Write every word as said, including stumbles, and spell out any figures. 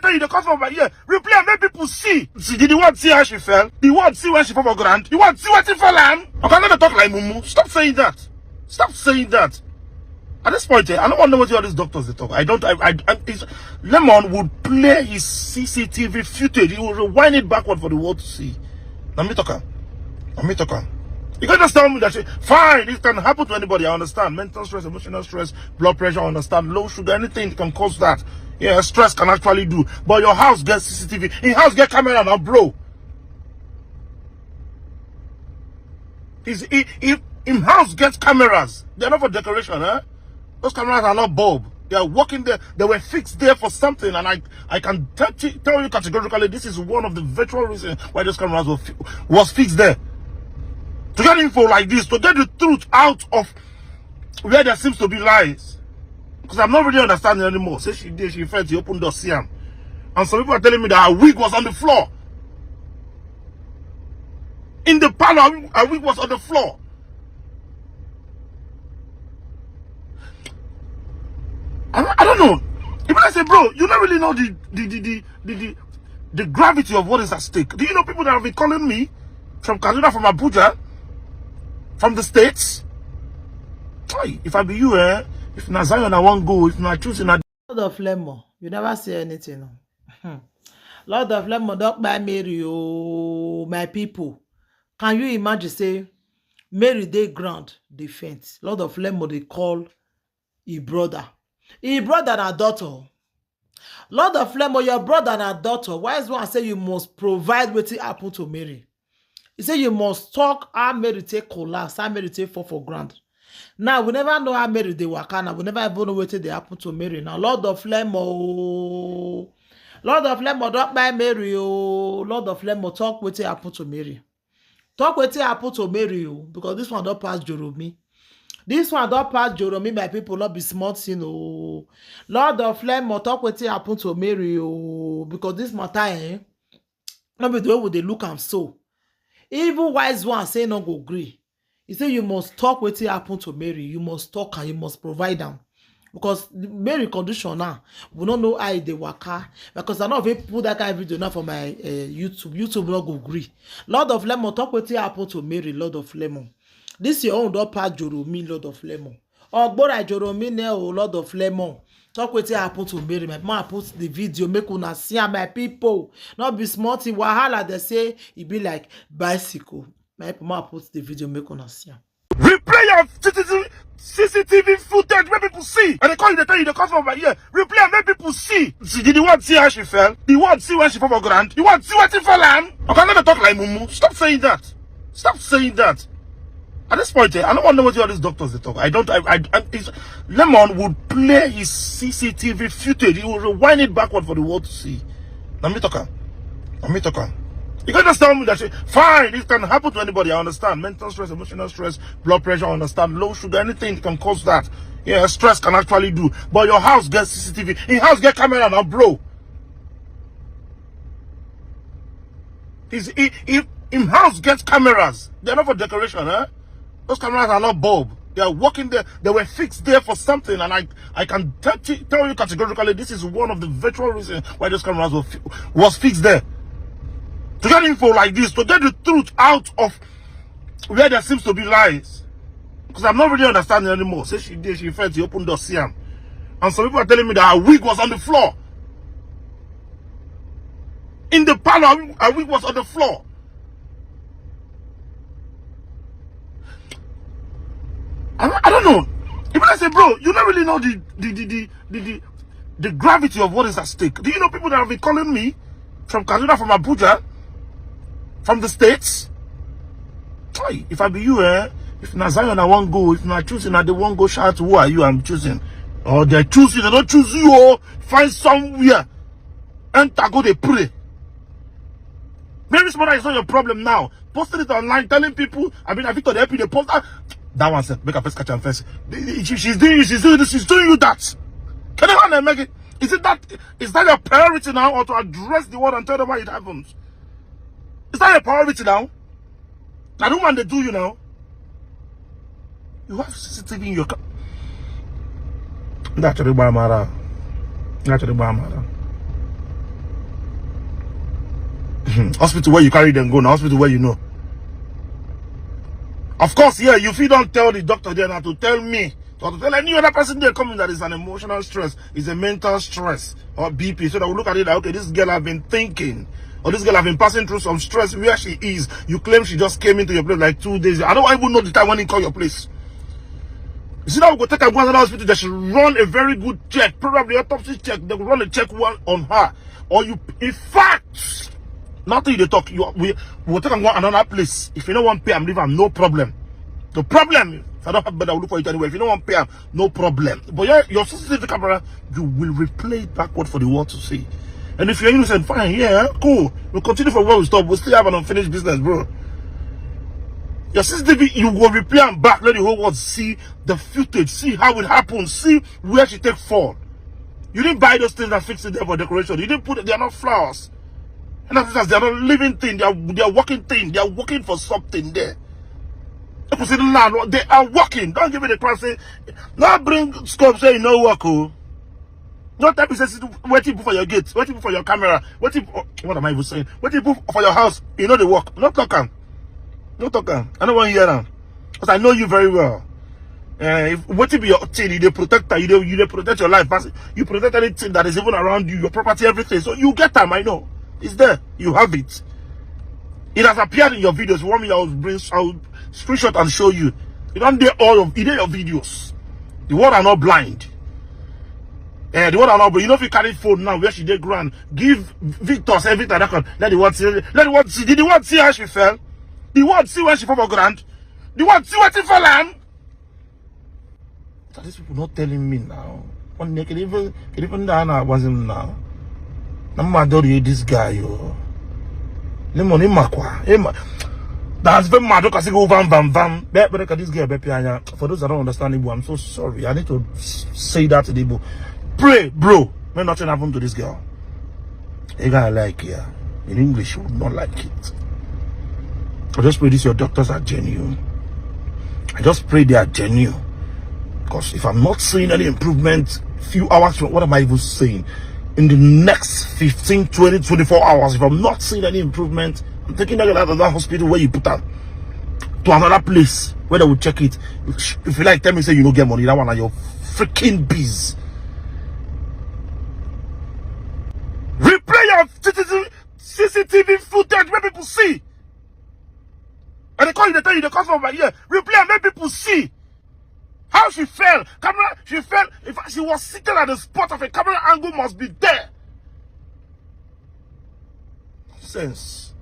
Hey, you dey cut for my ear. Replay and make people see. See, did the world see how she fell? The world see when she fall for ground? The world see wetin fall am? Okay, no dey talk like mumu. Stop saying that. Stop saying that. At this point, eh, I don't want to know what all these doctors dey talk. I don't. I. I. I it's, Lemon would play his C C T V footage. He will rewind it backward for the world to see. Let me talk am. Let me talk am. You can just tell me that, eh, fine, this can happen to anybody. I understand. Mental stress, emotional stress, blood pressure. I understand. Low sugar, anything can cause that. Yeah, stress can actually do. But your house gets C C T V. In house get camera now, bro. His, he, he, in house gets cameras. They're not for decoration, eh? Those cameras are not bulb. They are working there. They were fixed there for something, and I, I can tell, tell you categorically, this is one of the virtual reasons why those cameras were fi- was fixed there. To get info like this, to get the truth out of where there seems to be lies, because I'm not really understanding anymore. Say she did, she felt he opened door, see am, and some people are telling me that her wig was on the floor. In the parlor, her wig was on the floor. I, I don't know. If I say, bro, you don't really know the the the the the, the, the gravity of what is at stake. Do you know people that have been calling me from Kaduna, from Abuja, from the states? Hey, if I be you, eh? If na Zion I wan go, if na choosing, na Lord of Lemon, you never say anything. Oh. Hmm. Lord of Lemon, don't buy Mary, oh my people. Can you imagine say Mary dey ground dey faint? Lord of Lemon dey call his brother. His brother na daughter. Lord of Lemon, your brother na daughter. Why is one say you must provide wetin happen to Mary? He say you must talk how Mary take collapse, how Mary take fall for ground. Now we never know how Mary dey waka. Now we never even know wetin dey happen to Mary. Now Lord of Lemon, oh. Lord of Lemon, don't buy Mary, oh. Lord of Lemon, talk wetin happen to Mary. Talk wetin happen to Mary, oh, because this one don't pass Joromi. This one don't pass Joromi, my people, not be smart, you know. Lord of Lemon, talk wetin happen to Mary, oh, because this matter, eh, not be the way we dey look am so. Even wise one say no go gree. He say you must talk wetin happen to Mary. You must talk and you must provide am. Because Mary condition now, we don't know how e dey waka. Because I no fit put that kind of video now for my uh, YouTube. YouTube no go gree. Lord of Lemon, talk wetin happen to Mary, Lord of Lemon. This your own don pass Joromi, Lord of Lemon. Ogbora Joromi ne o, Lord of Lemon. Talk wetin happen to Mary. My mama put the video, make una see am, my people. No be small thing, wahala, they say e be like bicycle. My mama put the video, make una see am. Replay your C C T V, C C T V footage, make people see. And they call you, they tell you, they come from my ear. Replay and make people see. See, did the world see how she fell? The world see when she fall for ground? The world see wetin fall am? Okay, no dey talk like mumu. Stop saying that. Stop saying that. At this point, eh, I don't want to know what all these doctors dey talk. I don't. I. I. I it's, Lemon would play his C C T V footage. He will rewind it backward for the world to see. Let me talk am. Let me talk am. You can just tell me that, eh, fine, this can happen to anybody. I understand. Mental stress, emotional stress, blood pressure. I understand. Low sugar, anything can cause that. Yeah, stress can actually do. But your house gets C C T V. In house get camera now, bro. His, he, he, in house gets cameras. They're not for decoration, eh? Those cameras are not bulb. They are working there. They were fixed there for something, and I, I can tell, tell you categorically, this is one of the virtual reasons why those cameras were fi- was fixed there. To get info like this, to get the truth out of where there seems to be lies, because I'm not really understanding anymore. Say she did, she felt he opened door, see am, and some people are telling me that her wig was on the floor. In the parlor, her wig was on the floor. I, I don't know. If I say, bro, you don't really know the the the the the, the, the gravity of what is at stake. Do you know people that have been calling me from Kaduna, from Abuja, from the states? Hey, if I be you, eh? If na Zion I wan go, if na choosing, I dey wan go shout, who are you? I'm choosing. Or they choose you, they don't choose you. Oh, find somewhere. Enter, go dey pray. Maybe somebody is not your problem now. Posting it online, telling people. I mean, I think to the help you, they post that. That one said, make a first catch am first. She, she's doing you, she's doing this, she's doing you that. Can anyone make it? Is it that? Is that your priority now, or to address the world and tell them why it happens? Is that your priority now? I don't want to do you now. You have C C T V in your car. That's the Bamara. That's the Bamara. Hmm. Hospital where you carry them go, na hospital where you know. Of course, yeah, you fit don tell the doctor there now to tell me, or to tell any other person there coming that is an emotional stress, is a mental stress or B P, so that we look at it like, okay, this girl have been thinking, or this girl have been passing through some stress where she is. You claim she just came into your place like two days. I don't even know the time when he called your place. You see, now we go take her go another hospital. They should run a very good check, probably autopsy check. They will run a check one on her, or you, in fact, nothing you dey talk. You, we will take am go another place. If you no wan pay am, leave am, no problem. The problem, if I don't have better, look for it anywhere. If you no wan pay am, no problem. But your, your C C T V camera, you will replay it backward for the world to see. And if you're innocent, fine, yeah, cool. We'll continue from where we stop. We'll still have an unfinished business, bro. Your C C T V, you go replay am back. Let the whole world see the footage, see how it happened, see where she take fall. You didn't buy those things and fix it there for decoration. You didn't put it, they are not flowers. And that's because they are not living thing, they are, they are working thing, they are working for something there. People say, "No, no, they are working." Don't give me the cross. Say, no bring scope, say you no work, oh. No tell me say, "See, wetin you put for your gate, wetin you put for your camera, wetin you put," what am I even saying? Wetin you put for your house, you know the work. No talk am. No talk am. I don't want to hear am. Because I know you very well. Uh, if, wetin be your thing, you dey protect am, you dey, you dey protect your life, pass, you protect anything that is even around you, your property, everything. So you get am, I know. It's there. You have it. It has appeared in your videos. You want me, I will bring, I will screenshot and show you. You don't dey all of, e dey your videos. The world are not blind. Eh, the world are not blind. You know, if you carry phone now, where she dey ground, give Victor every time that can. Let the world see. Let the world see. Did the world see how she fell? The world see when she fall for ground? The world see wetin fall am? So these people not telling me now. One day, can even, can even down now, wasn't now. Na mma don read this guy, yo. Lemon, him makwa, him ma-, that's very mad. Look, I say go van, van, van. Be, be, look at this girl, be, pianya. For those that don't understand Igbo, I'm so sorry. I need to s-, say that to the Igbo. Pray, bro. May nothing happen to this girl. A guy like here in English, you would not like it. I just pray these your doctors are genuine. I just pray they are genuine. Because if I'm not seeing any improvement, few hours from, what am I even saying? In the next fifteen, twenty, twenty-four hours, if I'm not seeing any improvement, I'm taking that girl out of that hospital where you put her to another place where they will check it. If you like, tell me say you no get money, that one are your freaking bees. Replay your C C T V, C C T V footage, make people see. And they call you, they tell you, they come from my ear. Replay and make people see how she fell. Camera, she fell. In fact, she was sitting at the spot of a camera angle must be there. Sense.